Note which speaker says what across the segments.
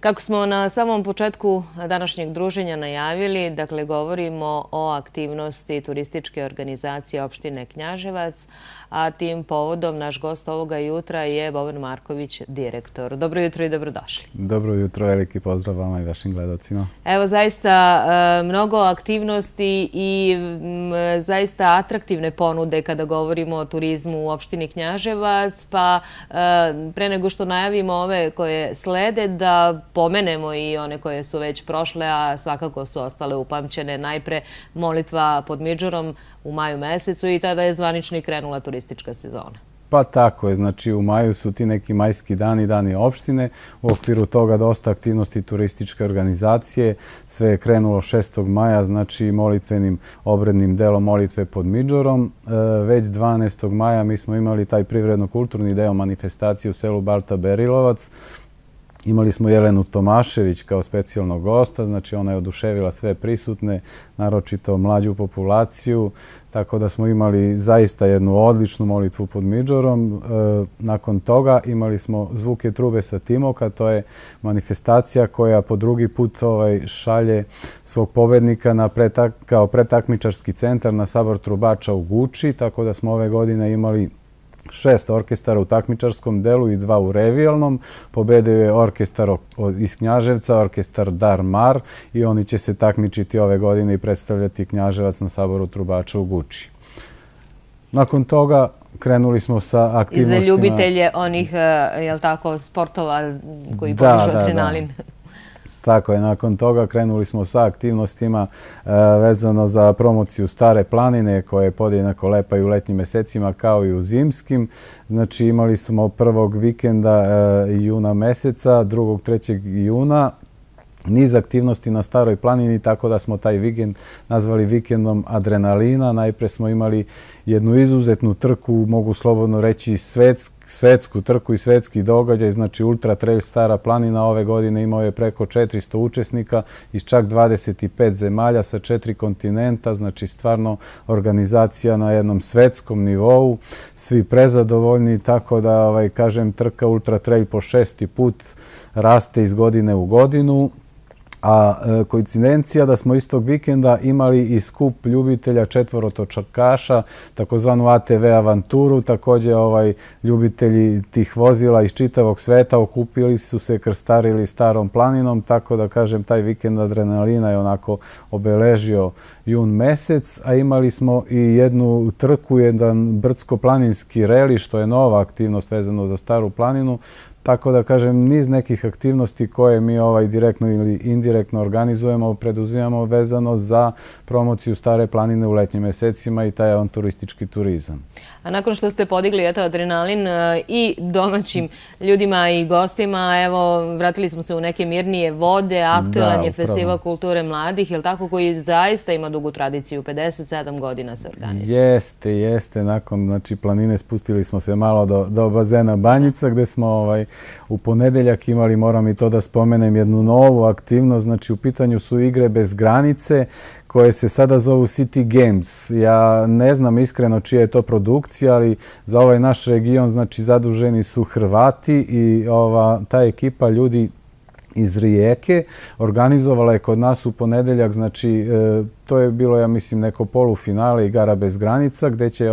Speaker 1: Kako smo na samom početku današnjeg druženja najavili, dakle, govorimo o aktivnosti turističke organizacije opštine Knjaževac, a tim povodom naš gost ovoga jutra je Boban Marković, direktor. Dobro jutro i dobrodošli.
Speaker 2: Dobro jutro, veliki pozdrav vama i vašim gledalcima.
Speaker 1: Evo, zaista mnogo aktivnosti i zaista atraktivne ponude kada govorimo o turizmu u opštini Knjaževac, pa pre nego što najavimo ove koje slede, da pomenemo i one koje su već prošle, a svakako su ostale upamćene. Najpre molitva pod Midžurom u maju mesecu i tada je zvanično i krenula turistička sezona.
Speaker 2: Pa tako je, znači u maju su ti neki majski dani, dani opštine. U okviru toga dosta aktivnosti turističke organizacije. Sve je krenulo 6. maja, znači molitvenim obrednim delom molitve pod Midžurom. Već 12. maja mi smo imali taj privredno-kulturni deo manifestacije u selu Balta Berilovac. Imali smo Jelenu Tomašević kao specijalnog gosta, znači ona je oduševila sve prisutne, naročito mlađu populaciju, tako da smo imali zaista jednu odličnu molitvu pod Midžurom. Nakon toga imali smo Zvuke trube sa Timoka, to je manifestacija koja po drugi put šalje svog pobednika kao pretakmičarski centar na sabor trubača u Guči, tako da smo ove godine imali 6 orkestara u takmičarskom delu i 2 u revijalnom. Pobedio je orkestar iz Knjaževca, orkestar Dar Mar, i oni će se takmičiti ove godine i predstavljati Knjaževac na saboru trubača u Guči. Nakon toga krenuli smo sa aktivnostima...
Speaker 1: I za ljubitelje onih, jel tako, sportova koji podižu adrenalin.
Speaker 2: Tako je, nakon toga krenuli smo sa aktivnostima vezano za promociju Stare planine, koja je podjednako lepa i u letnjim mesecima kao i u zimskim. Znači imali smo prvog vikenda juna meseca, 2. 3. juna, niz aktivnosti na Staroj planini, tako da smo taj vikend nazvali vikendom adrenalina. Najpre smo imali jednu izuzetnu trku, mogu slobodno reći svetsku trku i svetski događaj, znači Ultra Trail Stara planina ove godine imao je preko 400 učesnika iz čak 25 zemalja sa 4 kontinenta, znači stvarno organizacija na jednom svetskom nivou, svi prezadovoljni, tako da, kažem, trka Ultra Trail po 6. put raste iz godine u godinu. A koincidencija da smo istog vikenda imali i skup ljubitelja četvorotočakaša, takozvanu ATV avanturu. Također ljubitelji tih vozila iz čitavog sveta okupili su se, krstarili Starom planinom, tako da kažem taj vikend adrenalina je onako obeležio jun mesec, a imali smo i jednu trku, jedan brdsko-planinski reli, što je nova aktivnost vezano za Staru planinu. Tako da kažem, niz nekih aktivnosti koje mi direktno ili indirektno organizujemo, preduzimamo vezano za promociju Stare planine u letnjim mesecima i taj avanturistički turizam.
Speaker 1: A nakon što ste podigli adrenalin i domaćim ljudima i gostima, evo, vratili smo se u neke mirnije vode, aktualan je Festival kulture mladih, je li tako, koji zaista ima dugu tradiciju, 57 godina se organizuje?
Speaker 2: Jeste. Nakon planine spustili smo se malo do bazena Banjica, gde smo u ponedeljak imali, moram i to da spomenem, jednu novu aktivnost. Znači u pitanju su igre bez granice koje se sada zovu City Games. Ja ne znam iskreno čija je to produkcija, ali za ovaj naš region znači zaduženi su Hrvati i ta ekipa ljudi iz Rijeke organizovala je kod nas u ponedeljak, znači to je bilo, ja mislim, neko polufinale igara bez granica, gde će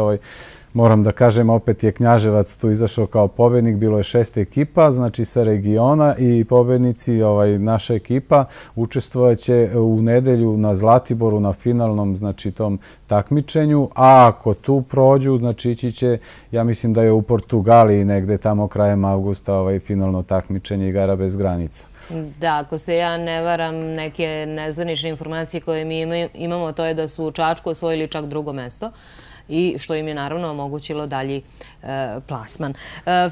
Speaker 2: moram da kažem, opet je Knjaževac tu izašao kao pobednik, bilo je 6 ekipa, znači sa regiona, i pobednici, naša ekipa, učestvojaće u nedelju na Zlatiboru na finalnom, znači tom takmičenju, a ako tu prođu, znači ići će, ja mislim da je u Portugaliji negde tamo krajem avgusta finalno takmičenje igara bez granica.
Speaker 1: Da, ako se ja ne varam, neke nezvanične informacije koje mi imamo, to je da su u Čačku osvojili čak 2. mesto, i što im je naravno omogućilo dalji plasman.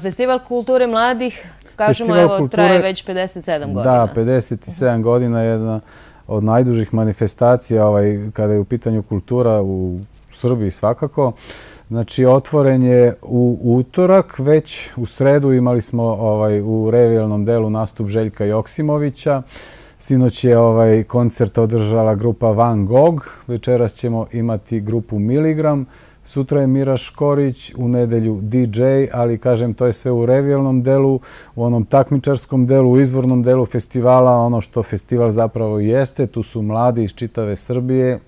Speaker 1: Festival kulture mladih, kažemo, evo, traje već 57 godina.
Speaker 2: Da, 57 godina je jedna od najdužih manifestacija kada je u pitanju kultura u Srbiji svakako. Znači, otvoren je u utorak, već u sredu imali smo u revijalnom delu nastup Željka Joksimovića. Sinoć je koncert održala grupa Van Gogh, večeras ćemo imati grupu Miligram. Sutra je Mira Škorić, u nedelju DJ, ali kažem to je sve u revijalnom delu, u onom takmičarskom delu, u izvornom delu festivala, ono što festival zapravo jeste. Tu su mladi iz čitave Srbije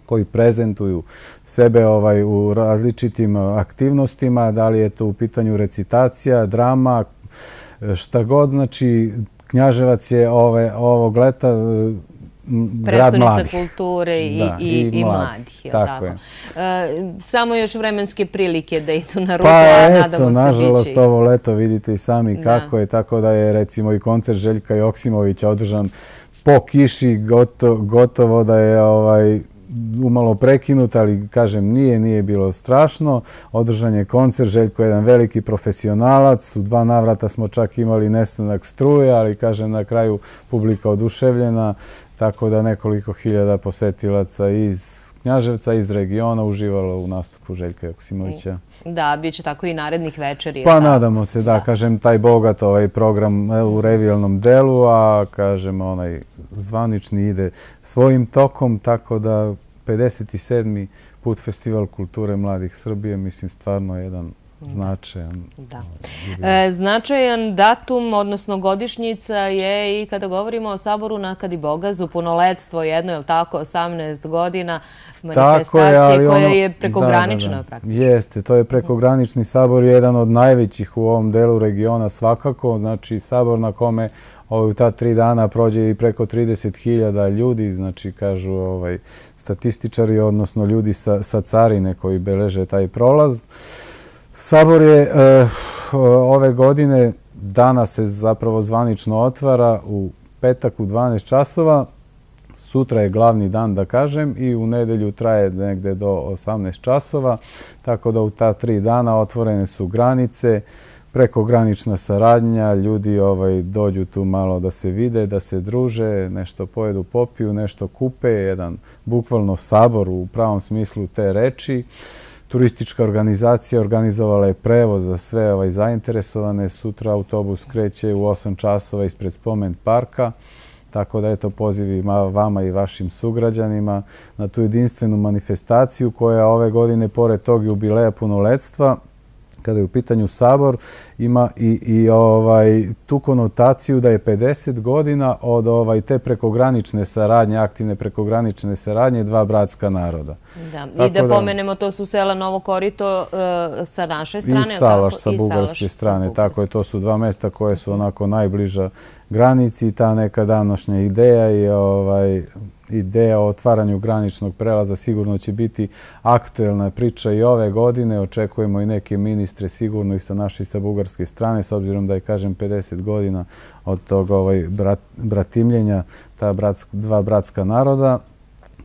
Speaker 2: koji prezentuju sebe u različitim aktivnostima, da li je to u pitanju recitacija, drama, šta god. Znači, Knjaževac je ovog leta grad mladih.
Speaker 1: Prestonica kulture i mladih. Tako je. Samo još vremenske prilike da idu na ruku, a nadamo se biće.
Speaker 2: Nažalost, ovo leto vidite i sami kako je, tako da je recimo i koncert Željka Joksimovića održan po kiši, gotovo da je umalo prekinut, ali kažem nije bilo strašno. Održan je koncert, Željko je jedan veliki profesionalac, u 2 navrata smo čak imali nestanak struje, ali kažem na kraju publika oduševljena, tako da nekoliko hiljada posetilaca iz Knjaževca, iz regiona uživalo u nastupu Željka Joksimovića.
Speaker 1: Da, bit će tako i narednih večeri.
Speaker 2: Pa nadamo se, da, kažem, taj bogat program u revijalnom delu, a kažem, onaj zvanični ide svojim tokom, tako da 57. put Festival kulture mladih Srbije, mislim, stvarno jedan značajan.
Speaker 1: Značajan datum, odnosno godišnjica je i kada govorimo o Saboru na Kadibogazu, punoletstvo jedno, je li tako, 18 godina manifestacije koja je prekogranična praktično.
Speaker 2: Jeste, to je prekogranični sabor, jedan od najvećih u ovom delu regiona svakako, znači sabor na kome u ta 3 dana prođe i preko 30.000 ljudi, znači kažu statističari, odnosno ljudi sa carine koji beleže taj prolaz. Sabor je ove godine, danas se zapravo zvanično otvara u petak u 12 časova. Sutra je glavni dan, da kažem, i u nedelju traje negde do 18 časova. Tako da u ta 3 dana otvorene su granice, prekogranična saradnja, ljudi dođu tu malo da se vide, da se druže, nešto pojedu, popiju, nešto kupe, jedan bukvalno sabor u pravom smislu te reči. Turistička organizacija organizovala je prevoz za sve zainteresovane. Sutra autobus kreće u 8 časova ispred Spomen parka. Tako da eto pozivi vama i vašim sugrađanima na tu jedinstvenu manifestaciju koja ove godine, pored tog jubileja punoletstva, kada je u pitanju sabor, ima i tu konotaciju da je 50 godina od te prekogranične saradnje, aktivne prekogranične saradnje 2 bratska naroda.
Speaker 1: Da, i da pomenemo, to su sela Novo Korito sa naše strane.
Speaker 2: I Salaš sa bugarske strane, tako je, to su 2 mesta koje su onako najbliža granici i ta neka današnja ideja i ideja o otvaranju graničnog prelaza sigurno će biti aktuelna priča i ove godine. Očekujemo i neke ministre sigurno i sa naše i sa bugarske strane, s obzirom da je, kažem, 50 godina od tog bratimljenja ta 2 bratska naroda.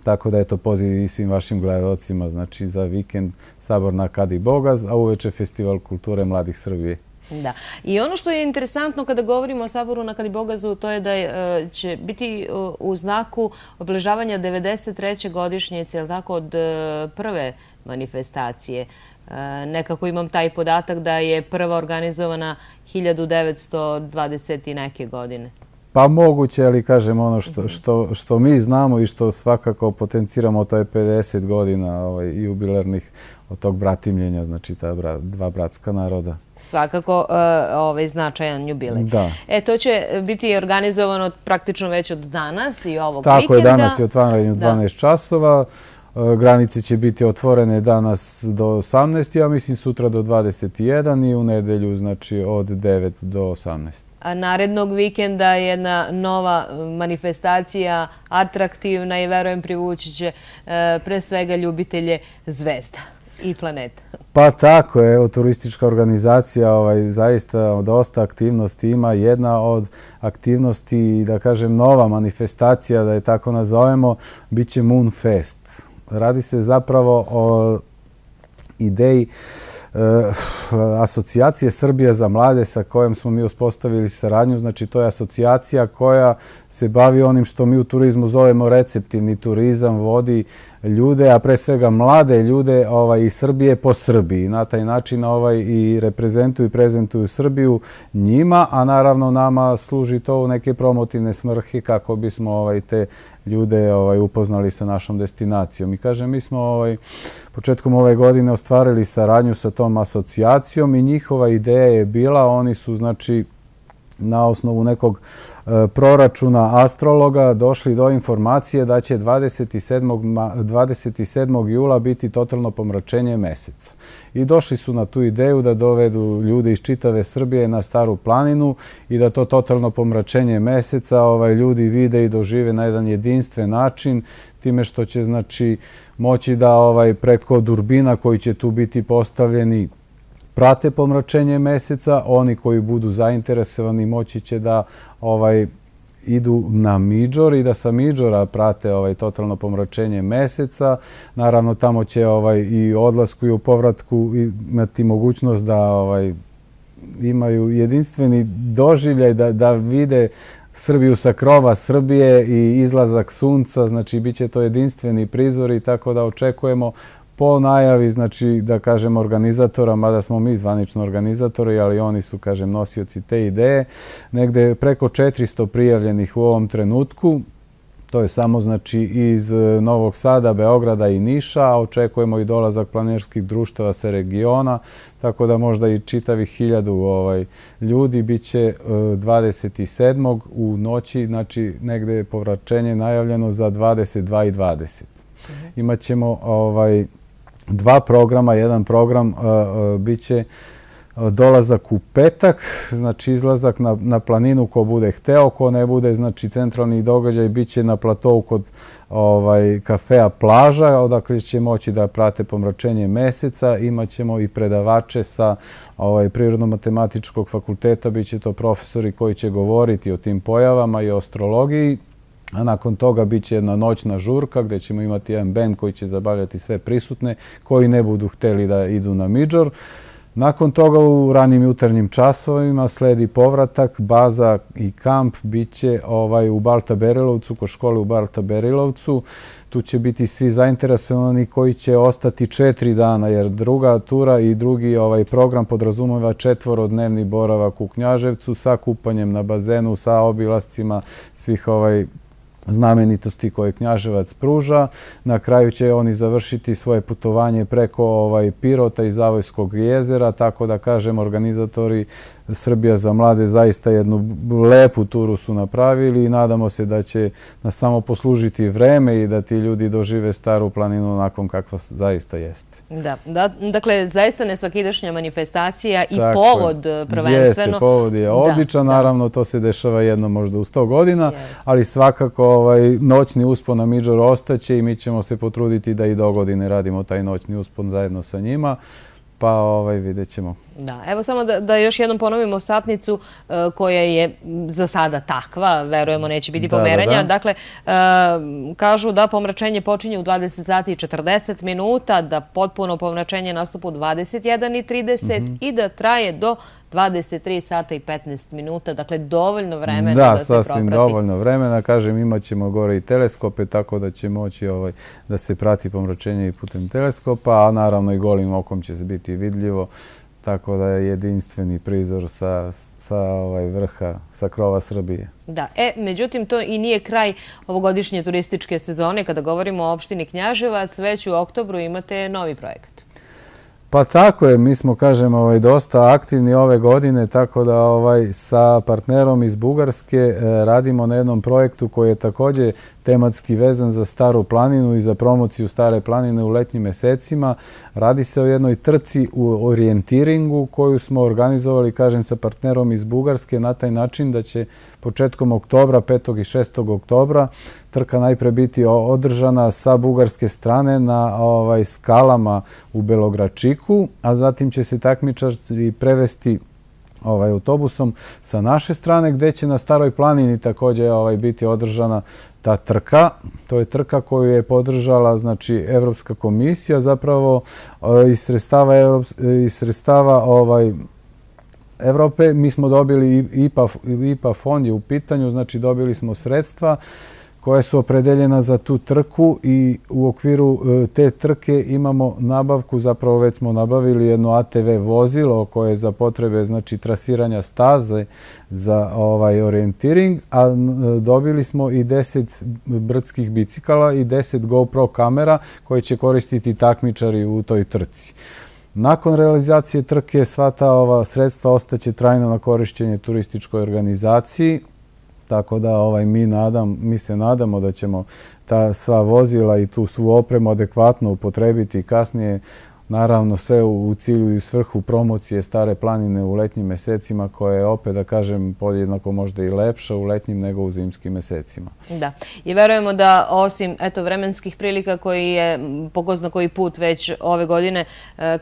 Speaker 2: Tako da eto poziv i svim vašim gledalcima, znači za vikend Sabor na Kadibogaz, a uveče Festival kulture mladih Srbije.
Speaker 1: Da. I ono što je interesantno kada govorimo o Saboru na Kadibogazu, to je da će biti u znaku obeležavanja 93. godišnjice, je li tako, od prve manifestacije. Nekako imam taj podatak da je prva organizovana 1920 i neke godine.
Speaker 2: Pa moguće, ali kažem ono što mi znamo i što svakako potenciramo, to je 50 godina jubilarnih od tog bratimljenja, znači ta 2 bratska naroda.
Speaker 1: Svakako značajan jubilej.
Speaker 2: Da.
Speaker 1: To će biti organizovano praktično već od danas i ovog vikenda.
Speaker 2: Tako je, danas je otvaranje u 12 časova. Granice će biti otvorene danas do 18, ja mislim sutra do 21 i u nedelju znači od 9 do 18.
Speaker 1: A narednog vikenda je jedna nova manifestacija, atraktivna i verujem privući će pre svega ljubitelje zvezda i planeta.
Speaker 2: Pa tako je, evo turistička organizacija zaista dosta aktivnosti ima. Jedna od aktivnosti, da kažem nova manifestacija, da je tako nazovemo, bit će Moon Fest. Radi se zapravo o ideji asocijacije Srbija za mlade sa kojom smo mi uspostavili saradnju. Znači, to je asocijacija koja se bavi onim što mi u turizmu zovemo receptivni turizam, vodi ljude, a pre svega mlade ljude iz Srbije po Srbiji. Na taj način i reprezentuju i prezentuju Srbiju njima, a naravno nama služi to u neke promotivne svrhe kako bismo te ljude upoznali sa našom destinacijom. I kažem, mi smo početkom ove godine ostvarili saradnju sa tom asocijacijom i njihova ideja je bila, oni su znači na osnovu nekog proračuna astrologa došli do informacije da će 27. jula biti totalno pomračenje meseca. I došli su na tu ideju da dovedu ljude iz čitave Srbije na Staru planinu i da to totalno pomračenje meseca ljudi vide i dožive na jedan jedinstven način, time što će znači moći da preko durbina koji će tu biti postavljeni prate pomračenje meseca. Oni koji budu zainteresovani moći će da idu na Midžor i da sa Midžora prate totalno pomračenje meseca. Naravno, tamo će i odlasku i u povratku imati mogućnost da imaju jedinstveni doživljaj, da vide Srbiju sa krova Srbije i izlazak sunca. Znači, bit će to jedinstveni prizori, tako da očekujemo po najavi, znači, da kažem, organizatora, mada smo mi zvanično organizatori, ali oni su, kažem, nosioci te ideje. Negde preko 400 prijavljenih u ovom trenutku. To je samo, znači, iz Novog Sada, Beograda i Niša, a očekujemo i dolazak planerskih društava sa regiona, tako da možda i čitavih 1000 ljudi. Biće 27. u noći, znači, negde je povraćenje najavljeno za 22:20. Imaćemo dva programa. Jedan program biće dolazak u petak, znači izlazak na planinu ko bude hteo, ko ne bude, znači centralni događaj biće na platovu kod kafea Plaža, odakle će moći da prate pomračenje meseca. Imaćemo i predavače sa Prirodno-matematičkog fakulteta, biće to profesori koji će govoriti o tim pojavama i o astrologiji. A nakon toga bit će jedna noćna žurka gde ćemo imati jedan bend koji će zabavljati sve prisutne koji ne budu hteli da idu na Midžor. Nakon toga u ranim jutarnjim časovima sledi povratak, baza i kamp bit će u Balta Berilovcu, kod škole u Balta Berilovcu. Tu će biti svi zainteresovani koji će ostati 4 dana, jer druga tura i drugi program podrazumeva 4-dnevni boravak u Knjaževcu sa kupanjem na bazenu, sa obilascima svih znamenitosti koje Knjaževac pruža. Na kraju će oni završiti svoje putovanje preko Pirota i Zavojskog jezera, tako da kažem, organizatori Srbija za mlade zaista jednu lepu turu su napravili i nadamo se da će nas samo poslužiti vreme i da ti ljudi dožive Staru planinu onakvom kakva zaista jeste.
Speaker 1: Da, dakle, zaista nesvakidašnja manifestacija i povod prvenstveno.
Speaker 2: Jeste, povod je odličan, naravno to se dešava jedno možda u 100 godina, ali svakako noćni uspon na Midžor ostaće i mi ćemo se potruditi da i do godine radimo taj noćni uspon zajedno sa njima. Pa vidjet ćemo.
Speaker 1: Da, evo samo da još jednom ponovimo satnicu koja je za sada takva, verujemo neće biti pomeranja. Dakle, kažu da pomračenje počinje u 20 sati i 40 minuta, da potpuno pomračenje nastupa u 21:30 i da traje do 23 sata i 15 minuta. Dakle, dovoljno vremena da se proprati. Da,
Speaker 2: sasvim dovoljno vremena. Kažem, imat ćemo gore i teleskope, tako da će moći da se prati pomračenje i putem teleskopa, a naravno i golim okom će se biti vidljivo. Tako da je jedinstveni prizor sa vrha, sa krova Srbije.
Speaker 1: Da, međutim, to i nije kraj ovogodišnje turističke sezone. Kada govorimo o opštini Knjaževac, već u oktobru imate novi projekat.
Speaker 2: Pa tako je, mi smo, kažem, dosta aktivni ove godine, tako da sa partnerom iz Bugarske radimo na jednom projektu koji je također tematski vezan za Staru planinu i za promociju Stare planine u letnjim mesecima. Radi se o jednoj trci u orijentiringu koju smo organizovali, kažem, sa partnerom iz Bugarske na taj način da će početkom oktobra, 5. i 6. oktobra, trka najpre biti održana sa bugarske strane na skalama u Belogračiku, a zatim će se takmičari prevesti autobusom sa naše strane, gde će na Staroj planini također biti održana ta trka. To je trka koju je podržala, znači, Evropska komisija, zapravo iz sredstava Evrope. Mi smo dobili IPA fond je u pitanju, znači dobili smo sredstva koja su opredeljena za tu trku i u okviru te trke imamo nabavku, zapravo već smo nabavili jedno ATV vozilo koje je za potrebe, znači, trasiranja staze za orijentiring, a dobili smo i 10 brdskih bicikala i 10 GoPro kamera koje će koristiti takmičari u toj trci. Nakon realizacije trke sva ta sredstva ostaće trajno na korišćenje turističkoj organizaciji, tako da mi se nadamo da ćemo ta sva vozila i tu svu opremu adekvatno upotrebiti kasnije, naravno sve u cilju i svrhu promocije Stare planine u letnjim mesecima, koja je, opet da kažem, podjednako možda i lepša u letnjim nego u zimskim mesecima.
Speaker 1: Da. I verujemo da osim vremenskih prilika koji je po ko zna koji put već ove godine,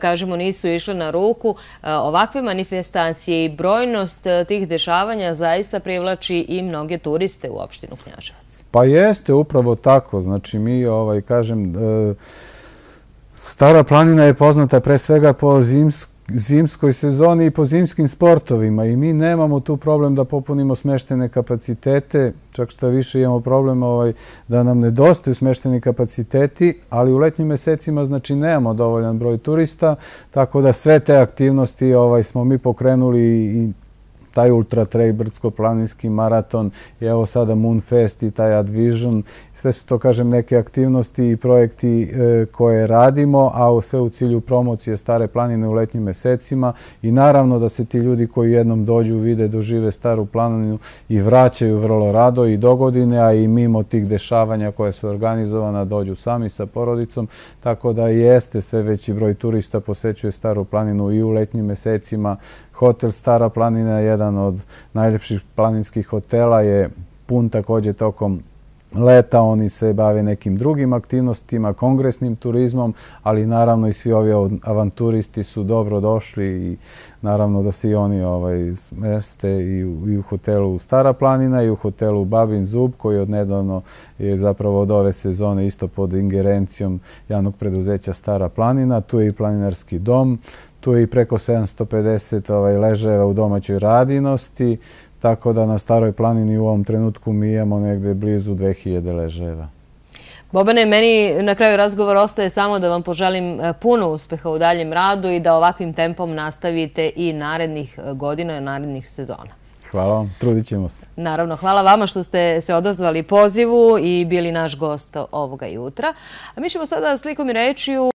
Speaker 1: kažemo, nisu išle na ruku, ovakve manifestacije i brojnost tih dešavanja zaista privlači i mnoge turiste u opštinu Knjaževac.
Speaker 2: Pa jeste upravo tako. Znači mi, kažem, Stara planina je poznata pre svega po zimskoj sezoni i po zimskim sportovima i mi nemamo tu problem da popunimo smeštene kapacitete, čak što više imamo problem da nam nedostaju smešteni kapaciteti, ali u letnjim mesecima, znači, nemamo dovoljan broj turista, tako da sve te aktivnosti smo mi pokrenuli i taj Ultra Trail, brdsko-planinski maraton i evo sada Moonfest i taj Advision. Sve su to, kažem, neke aktivnosti i projekti koje radimo, a sve u cilju promocije Stare planine u letnjim mesecima i naravno da se ti ljudi koji jednom dođu, vide, dožive Staru planinu i vraćaju vrlo rado i do godine, a i mimo tih dešavanja koje su organizovana dođu sami sa porodicom, tako da jeste sve veći broj turista posećuje Staru planinu i u letnjim mesecima. Hotel Stara planina, jedan od najljepših planinskih hotela, je pun također tokom leta. Oni se bave nekim drugim aktivnostima, kongresnim turizmom, ali naravno i svi ovi avanturisti su dobro došli i naravno da se i oni smeste i u hotelu Stara planina i u hotelu Babin Zub, koji odnedavno je zapravo od ove sezone isto pod ingerencijom javnog preduzeća Stara planina. Tu je i planinarski dom. Tu je i preko 750 ležajeva u domaćoj radinosti, tako da na Staroj planini u ovom trenutku mi imamo negde blizu 2000 ležajeva.
Speaker 1: Bobane, meni na kraju razgovora ostaje samo da vam poželim puno uspeha u daljem radu i da ovakvim tempom nastavite i narednih godina i narednih sezona.
Speaker 2: Hvala vam, trudit ćemo se.
Speaker 1: Naravno, hvala vama što ste se odazvali pozivu i bili naš gost ovoga jutra. A mi ćemo sada slikom i rečju